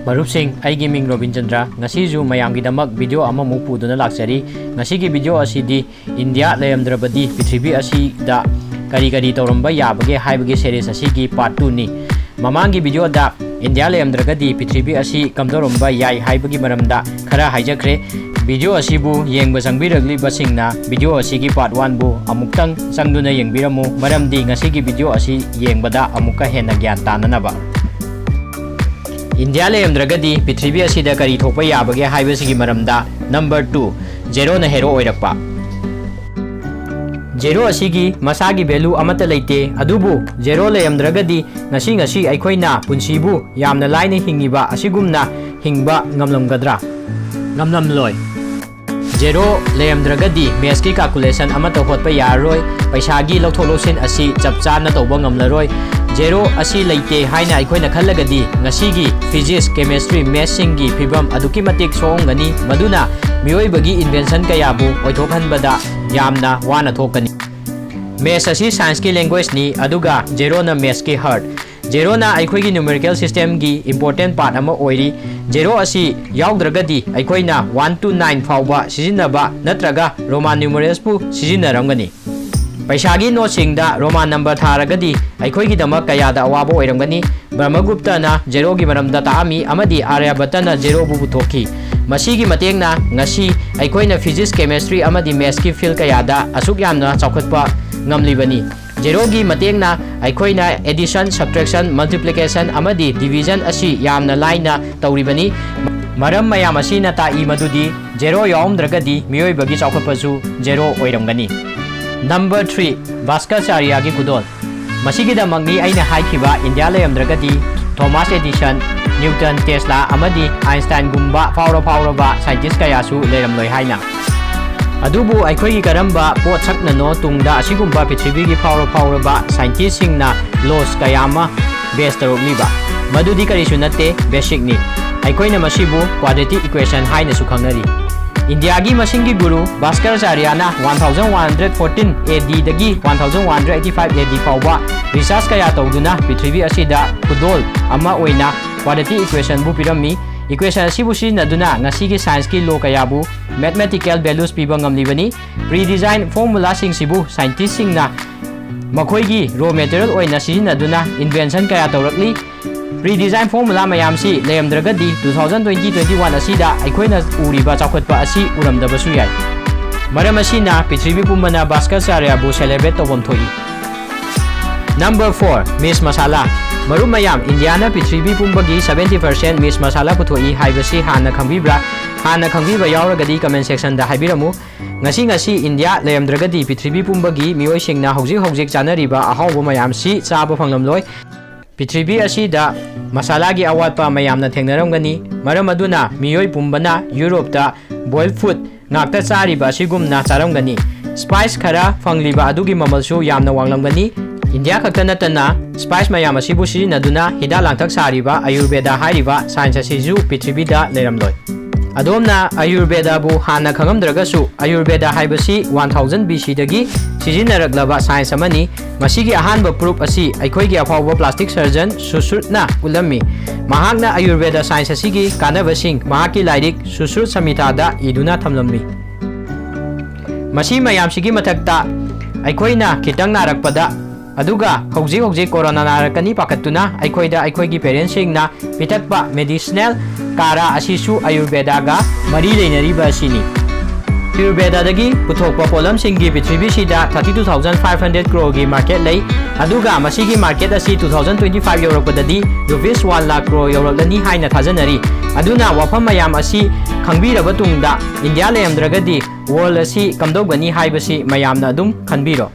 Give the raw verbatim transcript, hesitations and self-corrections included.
ꯃꯔꯨꯞꯁꯤꯡ, ꯑꯩꯒꯤ ꯃꯤꯡ ꯔꯣꯕꯤꯟ ꯆꯟꯗ꯭ꯔ꯫ ꯉꯁꯤꯁꯨ ꯃꯌꯥꯝꯒꯤꯗꯃꯛ video ꯑꯃꯃꯨꯛ ꯄꯨꯗꯨꯅ ꯂꯥꯛꯆꯔꯤ꯫ ꯉꯁꯤꯒꯤ video ꯑꯁꯤꯗꯤ ꯏꯟꯗꯤꯌꯥ ꯂꯩꯔꯝꯗ꯭ꯔꯕꯗꯤ ꯄ꯭ꯔꯤꯊꯤꯕꯤ ꯑꯁꯤꯗ ꯀꯔꯤ ꯀꯔꯤ ꯇꯧꯔꯝꯕ ꯌꯥꯕꯒꯦ ꯍꯥꯏꯕꯒꯤ series ꯑꯁꯤꯒꯤ part two ꯅꯤ꯫ ꯃꯃꯥꯡꯒꯤ video ꯗ ꯏꯟꯗꯤꯌꯥ ꯂꯩꯔꯝꯗ꯭ꯔꯒꯗꯤ ꯄ꯭ꯔꯤꯊꯤꯕꯤ ꯑꯁꯤ ꯀꯝꯗꯧꯔꯝꯕ ꯌꯥꯏ ꯍꯥꯏꯕꯒꯤ ꯃꯔꯝꯗ ꯈꯔ ꯍꯥꯏꯖꯈ꯭ꯔꯦ꯫ Video ꯑꯁꯤꯕꯨ ꯌꯦꯡꯕ ꯆꯪꯕꯤꯔꯛꯂꯤꯕꯁꯤꯡꯅ video ꯑꯁꯤꯒꯤ part one ꯕꯨ ꯑꯃꯨꯛꯇꯪ ꯆꯪꯗꯨꯅ ꯌꯦꯡꯕꯤꯔꯝꯃꯨ, ꯃꯔꯝꯗꯤ ꯉꯁꯤꯒꯤ video ꯑꯁꯤ ꯌꯦꯡꯕꯗ ꯑꯃꯨꯛꯀ ꯍꯦꯟꯅ ꯒ꯭ꯌꯥꯟ ꯇꯥꯅꯅꯕ꯫ ꯏꯟꯗꯤꯌꯥ ꯂꯩꯔꯝꯗ꯭ꯔꯒꯗꯤ ꯄ꯭ꯔꯤꯊꯤꯕꯤ ꯑꯁꯤꯗ ꯀꯔꯤ ꯊꯣꯛꯄ ꯌꯥꯕꯒꯦ ꯍꯥꯏꯕꯁꯤꯒꯤ ꯃꯔꯝꯗ꯫ Number two, zero ꯅ hero ꯑꯣꯏꯔꯛꯄ꯫ Zero ꯑꯁꯤꯒꯤ ꯃꯁꯥꯒꯤ value ꯑꯃꯠꯇ ꯂꯩꯇꯦ, ꯑꯗꯨꯕꯨ zero ꯂꯩꯔꯝꯗ꯭ꯔꯒꯗꯤ ꯉꯁꯤ ꯉꯁꯤ ꯑꯩꯈꯣꯏꯅ ꯄꯨꯟꯁꯤꯕꯨ ꯌꯥꯝꯅ ꯂꯥꯏꯅ ꯍꯤꯡꯉꯤꯕ ꯑꯁꯤꯒꯨꯝꯅ ꯍꯤꯡꯕ ꯉꯝꯂꯝꯒꯗ꯭ꯔꯥ? ꯉꯝꯂꯝꯂꯣꯏ꯫ Zero ꯂꯩꯔꯝꯗ꯭ꯔꯒꯗꯤ maths ꯀꯤ calculation ꯑꯃꯠꯇ ꯍꯣꯠꯄ ꯌꯥꯔꯔꯣꯏ, ꯄꯩꯁꯥꯒꯤ ꯂꯧꯊꯣꯛ ꯂꯧꯁꯤꯟ ꯑꯁꯤ ꯆꯞ ꯆꯥꯅ ꯇꯧꯕ ꯉꯝꯂꯔꯣꯏ꯫ Zero ꯑꯁꯤ ꯂꯩꯇꯦ ꯍꯥꯏꯅ ꯑꯩꯈꯣꯏꯅ ꯈꯜꯂꯒꯗꯤ ꯉꯁꯤꯒꯤ physics, chemistry, maths ꯁꯤꯡꯒꯤ ꯐꯤꯕꯝ ꯑꯗꯨꯛꯀꯤ ꯃꯇꯤꯛ ꯁꯣꯛꯑꯝꯒꯅꯤ, ꯃꯗꯨꯅ ꯃꯤꯑꯣꯏꯕꯒꯤ invention ꯀꯌꯥꯕꯨ ꯑꯣꯏꯊꯣꯛꯍꯟꯕꯗ ꯌꯥꯝꯅ ꯋꯥꯅ ꯊꯣꯛꯀꯅꯤ꯫ Maths ꯑꯁꯤ science ꯀꯤ language ꯅꯤ, ꯑꯗꯨꯒ zero ꯅ maths ꯀꯤ heart꯫ Zero ꯅ ꯑꯩꯈꯣꯏꯒꯤ numerical system ꯒꯤ important part ꯑꯃ ꯑꯣꯏꯔꯤ꯫ Zero ꯑꯁꯤ ꯌꯥꯎꯗ꯭ꯔꯒꯗꯤ ꯑꯩꯈꯣꯏꯅ one to nine ꯐꯥꯎꯕ ꯁꯤꯖꯤꯟꯅꯕ ꯅꯠꯇ꯭ꯔꯒ Roman numerals ꯄꯨ ꯁꯤꯖꯤꯟꯅꯔꯝꯒꯅꯤ꯫ ꯄꯩꯁꯥꯒꯤ note ꯁꯤꯡꯗ Roman number ꯊꯥꯔꯒꯗꯤ ꯑꯩꯈꯣꯏꯒꯤꯗꯃꯛ ꯀꯌꯥꯗ ꯑꯋꯥꯕ ꯑꯣꯏꯔꯝꯒꯅꯤ꯫ ꯕ꯭ꯔꯍꯃꯒꯨꯞꯇꯅ zero ꯒꯤ ꯃꯔꯝꯗ ꯇꯥꯛꯑꯝꯃꯤ ꯑꯃꯗꯤ ꯑꯥꯔꯌꯥꯕꯠꯇꯅ zero ꯕꯨ ꯄꯨꯊꯣꯛꯈꯤ꯫ ꯃꯁꯤꯒꯤ ꯃꯇꯦꯡꯅ ꯉꯁꯤ ꯑꯩꯈꯣꯏꯅ physics, chemistry ꯑꯃꯗꯤ maths ꯀꯤ field ꯀꯌꯥꯗ ꯑꯁꯨꯛ ꯌꯥꯝꯅ ꯆꯥꯎꯈꯠꯄ ꯉꯝꯂꯤꯕꯅꯤ꯫ Zero ꯒꯤ ꯃꯇꯦꯡꯅ ꯑꯩꯈꯣꯏꯅ addition, subtraction, multiplication ꯑꯃꯗꯤ division ꯑꯁꯤ ꯌꯥꯝꯅ ꯂꯥꯏꯅ ꯇꯧꯔꯤꯕꯅꯤ꯫ ꯃꯔꯝ ꯃꯌꯥꯝ ꯑꯁꯤꯅ ꯇꯥꯛꯏ ꯃꯗꯨꯗꯤ zero ꯌꯥꯎꯔꯝꯗ꯭ꯔꯒꯗꯤ ꯃꯤꯑꯣꯏꯕꯒꯤ ꯆꯥꯎꯈꯠꯄꯁꯨ zero ꯑꯣꯏꯔꯝꯒꯅꯤ꯫ Number three, ꯚꯥꯁꯀꯔꯆꯥꯔꯌꯥꯒꯤ ꯈꯨꯗꯣꯜ꯫ ꯃꯁꯤꯒꯤꯗꯃꯛꯅꯤ ꯑꯩꯅ ꯍꯥꯏꯈꯤꯕ ꯏꯟꯗꯤꯌꯥ ꯂꯩꯔꯝꯗ꯭ꯔꯒꯗꯤ ꯊꯣꯃꯥꯁ ꯑꯦꯗꯤꯁꯟ, ꯅ꯭ꯌꯨꯇꯟ, ꯇꯦꯁꯂꯥ ꯑꯃꯗꯤ ꯑꯥꯏꯟꯁꯇꯥꯏꯟꯒꯨꯝꯕ ꯐꯥꯎꯔ ꯐꯥꯎꯔꯕ scientist ꯀꯌꯥꯁꯨ ꯂꯩꯔꯝꯂꯣꯏ ꯍꯥꯏꯅ꯫ ꯑꯗꯨꯕꯨ ꯑꯩꯈꯣꯏꯒꯤ ꯀꯔꯝꯕ ꯄꯣꯠꯁꯛꯅꯅꯣ ꯇꯨꯡꯗ ꯑꯁꯤꯒꯨꯝꯕ ꯄ꯭ꯔꯤꯊꯤꯕꯤꯒꯤ ꯐꯥꯎꯔ ꯐꯥꯎꯔꯕ scientist ꯁꯤꯡꯅ laws ꯀꯌꯥ ꯑꯃ base ꯇꯧꯔꯛꯂꯤꯕ? ꯃꯗꯨꯗꯤ ꯀꯔꯤꯁꯨ ꯅꯠꯇꯦ, basic ꯅꯤ꯫ ꯑꯩꯈꯣꯏꯅ ꯃꯁꯤꯕꯨ quadratic equation ꯍꯥꯏꯅꯁꯨ ꯈꯪꯅꯔꯤ꯫ ꯏꯟꯗꯤꯌꯥꯒꯤ ꯃꯁꯤꯡꯒꯤ ꯒꯨꯔꯨ ꯚꯥꯁꯀꯔꯆꯥꯔꯌꯥꯅ one thousand one hundred fourteen A D ꯗꯒꯤ one thousand one hundred eighty five A D ꯐꯥꯎꯕ research ꯀꯌꯥ ꯇꯧꯗꯨꯅ ꯄ꯭ꯔꯤꯊꯤꯕꯤ ꯑꯁꯤꯗ ꯈꯨꯗꯣꯜ ꯑꯃ ꯑꯣꯏꯅ quadratic equationꯕꯨ ꯄꯤꯔꯝꯃꯤ꯫ Equation ꯑꯁꯤꯕꯨ ꯁꯤꯖꯤꯟꯅꯗꯨꯅ ꯉꯁꯤꯒꯤ scienceꯀꯤ law ꯀꯌꯥꯕꯨ mathematical values ꯄꯤꯕ ꯉꯝꯂꯤꯕꯅꯤ꯫ Pre-design formulaꯁꯤꯡꯁꯤꯕꯨ scientistꯁꯤꯡꯅ ꯃꯈꯣꯏꯒꯤ raw material ꯑꯣꯏꯅ ꯁꯤꯖꯤꯟꯅꯗꯨꯅ invention ꯀꯌꯥ ꯇꯧꯔꯛꯂꯤ꯫ Pre-design formula ꯃꯌꯥꯝꯁꯤ ꯂꯩꯔꯝꯗ꯭ꯔꯒꯗꯤ two thousand twenty twenty-one ꯑꯁꯤꯗ ꯑꯩꯈꯣꯏꯅ ꯎꯔꯤꯕ ꯆꯥꯎꯈꯠꯄ ꯑꯁꯤ ꯎꯔꯝꯗꯕꯁꯨ ꯌꯥꯏ꯫ ꯃꯔꯝ ꯑꯁꯤꯅ ꯄ꯭ꯔꯤꯊꯤꯕꯤ ꯄꯨꯝꯕꯅ ꯚꯥꯁꯀꯔꯆꯥꯔꯌꯕꯨ celebrate ꯇꯧꯐꯝ ꯊꯣꯛꯏ꯫ Number four, Miss Masala꯫ ꯃꯔꯨꯞ ꯃꯌꯥꯝ, ꯏꯟꯗꯤꯌꯥꯅ ꯄ꯭ꯔꯤꯊꯤꯕꯤ ꯄꯨꯝꯕꯒꯤ seventy percent Miss Masala ꯄꯨꯊꯣꯛꯏ ꯍꯥꯏꯕꯁꯤ ꯍꯥꯟꯅ ꯈꯪꯕꯤꯕ꯭ꯔꯥ? ꯍꯥꯟꯅ ꯈꯪꯕꯤꯕ ꯌꯥꯎꯔꯒꯗꯤ comment sectionꯗ ꯍꯥꯏꯕꯤꯔꯝꯃꯨ꯫ ꯉꯁꯤ ꯉꯁꯤ ꯏꯟꯗꯤꯌꯥ ꯂꯩꯔꯝꯗ꯭ꯔꯒꯗꯤ ꯄ꯭ꯔꯤꯊꯤꯕꯤ ꯄꯨꯝꯕꯒꯤ ꯃꯤꯑꯣꯏꯁꯤꯡꯅ ꯍꯧꯖꯤꯛ ꯍꯧꯖꯤꯛ ꯆꯥꯅꯔꯤꯕ ꯑꯍꯥꯎꯕ ꯃꯌꯥꯝꯁꯤ ꯆꯥꯕ ꯐꯪꯂꯝꯂꯣꯏ꯫ ꯄ꯭ꯔꯤꯊꯤꯕꯤ ꯑꯁꯤꯗ ꯃꯁꯥꯂꯥꯒꯤ ꯑꯋꯥꯠꯄ ꯃꯌꯥꯝꯅ ꯊꯦꯡꯅꯔꯝꯒꯅꯤ꯫ ꯃꯔꯝ ꯑꯗꯨꯅ ꯃꯤꯑꯣꯏ ꯄꯨꯝꯕꯅ ꯌꯨꯔꯣꯞꯇ boiled food ꯉꯥꯛꯇ ꯆꯥꯔꯤꯕ ꯑꯁꯤꯒꯨꯝꯅ ꯆꯥꯔꯝꯒꯅꯤ꯫ Spice ꯈꯔ ꯐꯪꯂꯤꯕ ꯑꯗꯨꯒꯤ ꯃꯃꯜꯁꯨ ꯌꯥꯝꯅ ꯋꯥꯡꯂꯝꯒꯅꯤ꯫ ꯏꯟꯗꯤꯌꯥ ꯈꯛꯇ ꯅꯠꯇꯅ spice ꯃꯌꯥꯝ ꯑꯁꯤꯕꯨ ꯁꯤꯖꯤꯟꯅꯗꯨꯅ ꯍꯤꯗꯥꯛ ꯂꯥꯡꯊꯛ ꯁꯥꯔꯤꯕ ꯑꯌꯨꯔꯕꯦꯗꯥ ꯍꯥꯏꯔꯤꯕ science ꯑꯁꯤꯁꯨ ꯄ꯭ꯔꯤꯊꯤꯕꯤꯗ ꯂꯩꯔꯝꯂꯣꯏ꯫ ꯑꯗꯣꯝꯅ ꯑꯌꯨꯔꯕꯦꯗꯥꯕꯨ ꯍꯥꯟꯅ ꯈꯪꯉꯝꯗ꯭ꯔꯒꯁꯨ, ꯑꯌꯨꯔꯕꯦꯗꯥ ꯍꯥꯏꯕꯁꯤ one thousand B Cꯗꯒꯤ ꯁꯤꯖꯤꯟꯅꯔꯛꯂꯕ science ꯑꯃꯅꯤ꯫ ꯃꯁꯤꯒꯤ ꯑꯍꯥꯟꯕ proof ꯑꯁꯤ ꯑꯩꯈꯣꯏꯒꯤ ꯑꯐꯥꯎꯕ plastic surgeon ꯁꯨꯁ꯭ꯔꯨꯠꯅ ꯎꯠꯂꯝꯃꯤ꯫ ꯃꯍꯥꯛꯅ ꯑꯌꯨꯔꯕꯦꯗꯥ science ꯑꯁꯤꯒꯤ ꯀꯥꯟꯅꯕꯁꯤꯡ ꯃꯍꯥꯛꯀꯤ ꯂꯥꯏꯔꯤꯛ ꯁꯨꯁ꯭ꯔꯨꯠ ꯁꯃꯤꯊꯥꯗ ꯏꯗꯨꯅ ꯊꯝꯂꯝꯃꯤ꯫ ꯃꯁꯤ ꯃꯌꯥꯝꯁꯤꯒꯤ ꯃꯊꯛꯇ, ꯑꯩꯈꯣꯏꯅ ꯈꯤꯇꯪ ꯅꯥꯔꯛꯄꯗ, ꯑꯗꯨꯒ ꯍꯧꯖꯤꯛ ꯍꯧꯖꯤꯛ ꯀꯣꯔꯣꯅꯥ ꯅꯥꯔꯛꯀꯅꯤ ꯄꯥꯈꯠꯇꯨꯅ ꯑꯩꯈꯣꯏꯗ ꯑꯩꯈꯣꯏꯒꯤ parentꯁꯤꯡꯅ ꯄꯤꯊꯛꯄ medicinal ꯀꯥꯔꯥ ꯑꯁꯤꯁꯨ ꯑꯌꯨꯔꯕꯦꯗꯥꯒ ꯃꯔꯤ ꯂꯩꯅꯔꯤꯕ ꯑꯁꯤꯅꯤ꯫ ꯑꯌꯨꯔꯕꯦꯗꯥꯗꯒꯤ ꯄꯨꯊꯣꯛꯄ ꯄꯣꯠꯂꯝꯁꯤꯡꯒꯤ ꯄ꯭ꯔꯤꯊꯤꯕꯤꯁꯤꯗ thirty two thousand five hundred croreꯒꯤ market ꯂꯩ, ꯑꯗꯨꯒ ꯃꯁꯤꯒꯤ market ꯑꯁꯤ two thousand twenty five ꯌꯧꯔꯛꯄꯗꯗꯤ rupees one lakh crore ꯌꯧꯔꯛꯂꯅꯤ ꯍꯥꯏꯅ ꯊꯥꯖꯅꯔꯤ꯫ ꯑꯗꯨꯅ ꯋꯥꯐꯝ ꯃꯌꯥꯝ ꯑꯁꯤ ꯈꯪꯕꯤꯔꯕ ꯇꯨꯡꯗ, ꯏꯟꯗꯤꯌꯥ ꯂꯩꯔꯝꯗ꯭ꯔꯒꯗꯤ world ꯑꯁꯤ ꯀꯝꯗꯧꯒꯅꯤ ꯍꯥꯏꯕꯁꯤ ꯃꯌꯥꯝꯅ ꯑꯗꯨꯝ ꯈꯟꯕꯤꯔꯣ꯫